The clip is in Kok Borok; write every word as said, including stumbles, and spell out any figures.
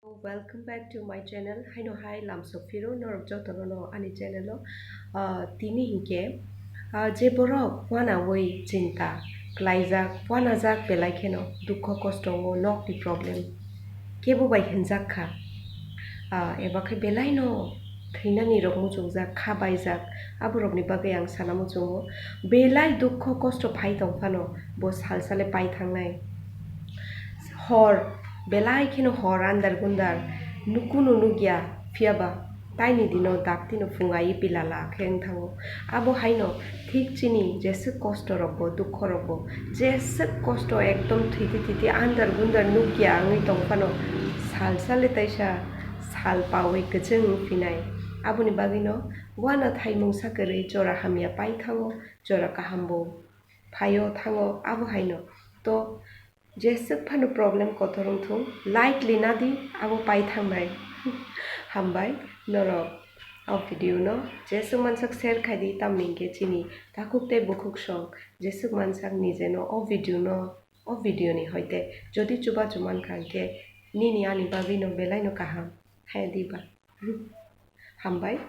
Welcome back to my channel. Haino hai lamsok phiro norok jotono no ani channel o. Ah, tini hinkhe, ah, je borok wanawi chinta klaijak, wanajak belai kheno dukho kosto o nokni problem kebo bai hinjak kha. Ah, eba khe belai no thwinani rok muchungjak, kha baijak, aborokni bagwi ang sana muchungo. Belai dukho kosto phai tong phano bo sal sale pai thangnai. Hor, belai kheno hor andar gundar, nukunu nukya, phiyaba taini dino daktino phungai pilala khe wng thango. Abo haino thik chini jeswk kosto rokbo, dukho rokbo, jeswk kosto ekdom thwiti thwiti andar gundar nukya wngwi tong phano sal sale taisa sal pawi kwchwng wng phinai. Aboni bagwino wana thai mungsa kwrwi jora hamya pai thango, jora kaham bo phaio thango, abo haino. To jeswk phano problem kotor wng thung, like lina di, abo pai thangnai. Hambai norok o video no jeswk mansak share khai di, tamni hinkhe chini takhuk tei bukhuk song jeswk mansak nijeno o video no, o video ni hoite jodi chubachu mankha hinkhe nini ani bagwi no belai no kaham. Hai diba? Hambai.